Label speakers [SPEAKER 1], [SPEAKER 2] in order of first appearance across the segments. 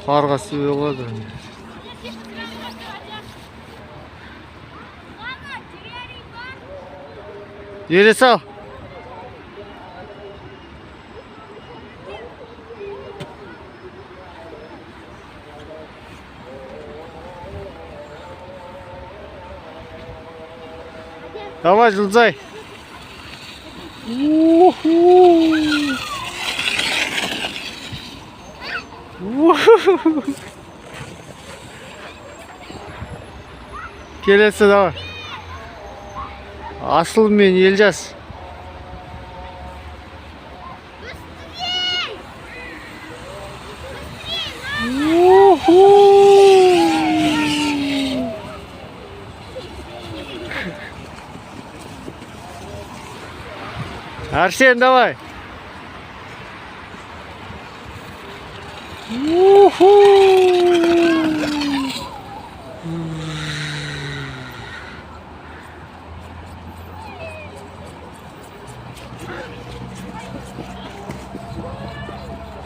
[SPEAKER 1] Қарға себе болады. Ере сал. Давай, Жұлдызай. Уху. Уху. Келесі, давай. Асыл мен Елжас. Уху. Арсен, давай. Уху.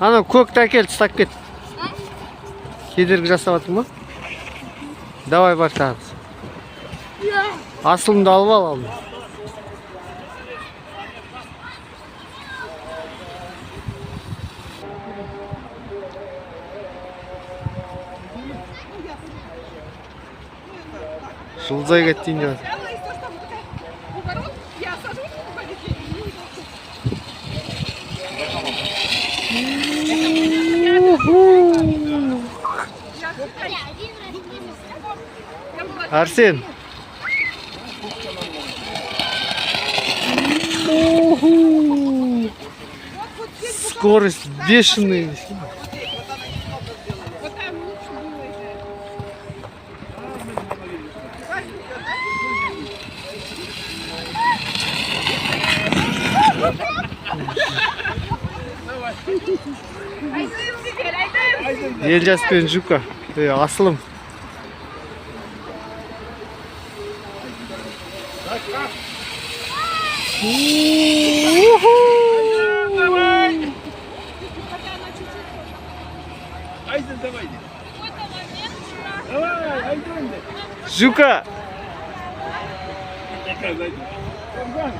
[SPEAKER 1] Анау көкті әкел, ұстап кет. Кедергі жасап жатыр ма? Давай, бар тағы. Асылымды алып ал алдын. Жұлдызай кетейін деп жатыр.
[SPEAKER 2] Взяла и то, что там такая поворот, я сажусь, уходить, я не могу.
[SPEAKER 1] Уху.
[SPEAKER 2] Я была
[SPEAKER 1] Арсен. Уху. Скорость бешеная.
[SPEAKER 2] Вот там лучше было это. Айдын теперь, Айдын!
[SPEAKER 1] Елжас пен Жука. Ей, Асылым. Уху.
[SPEAKER 2] Хотя она чуть-чуть.
[SPEAKER 3] Айдын, давай. Давай, Айдын.
[SPEAKER 1] Жука.
[SPEAKER 3] Тоғжан.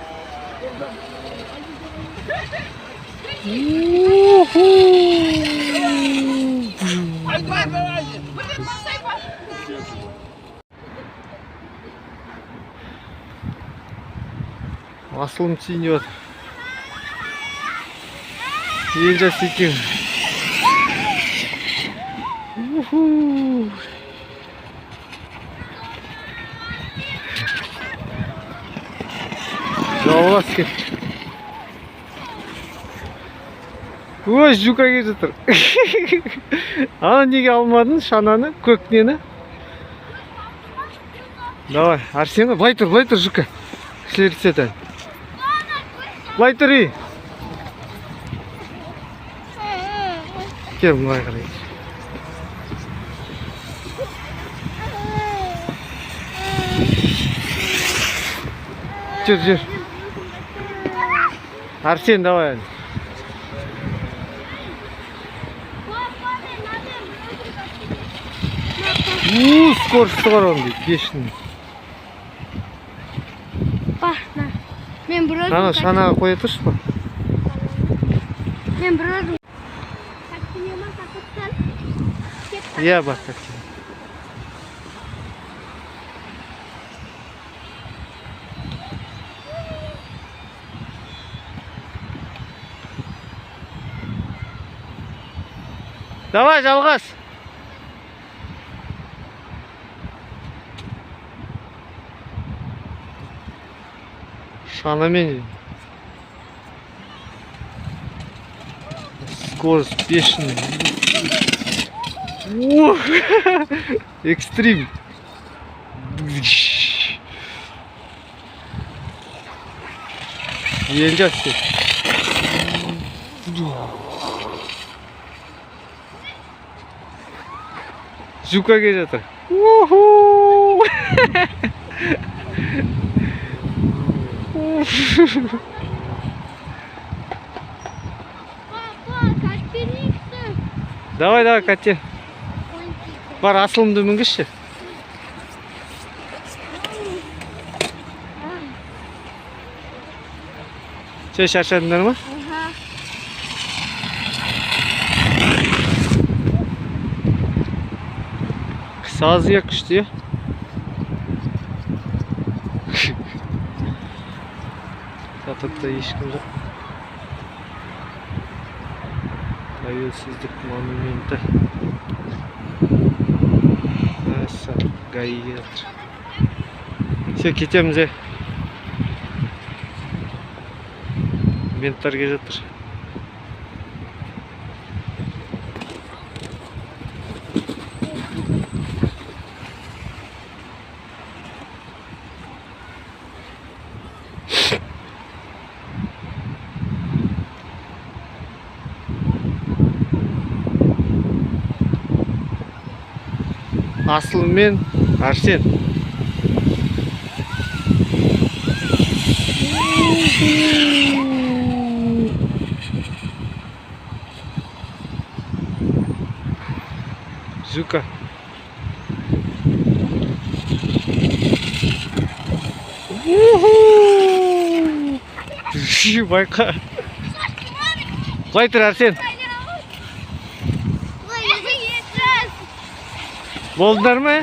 [SPEAKER 1] Уху.
[SPEAKER 3] Айдын, давай.
[SPEAKER 2] Блин, бросай, па.
[SPEAKER 1] Асылым тиін деп жатыр. Елжас екеуі. Уху. Жаулас кет. Ой, Жука келе жатыр. Ана неге алмадың шананы, көк нені? Давай, Арсен, былай тұр, былай тұр, Жука. Кісілер түседі. Былай тұр, ей. Кел, былай қарай. Жүр, жүр. Арсен, давай. У, скорості бар оның дейді, бешеный.
[SPEAKER 4] Па, на. Мен бір өзім.
[SPEAKER 1] Ана шанаға қоя тұршы ба.
[SPEAKER 4] Мен бір өзім.
[SPEAKER 1] Иә, бар, такси. Давай, Жалғас. Шанамен. Скорость бешеная. Ух, экстрим. Елжас кет. Жука келе жатыр. Уху!
[SPEAKER 4] Папа, катерикті.
[SPEAKER 1] Давай, давай, кате. Бар, Асылымды мінгізші. Сен шаршадыңдар ма?
[SPEAKER 4] Аха.
[SPEAKER 1] Сазы иә, күшті, иә. Катокта ешкім жоқ. Тәуелсіздік монументі. Мәссаған, ГАИ келе жатыр. Все, кетеміз, е. Менттар келе жатыр. Асыл мен Арсен. Зюка. Уху! Байқа. Былай тұр, Арсен.
[SPEAKER 4] Ой,
[SPEAKER 1] Болдыңдар ма?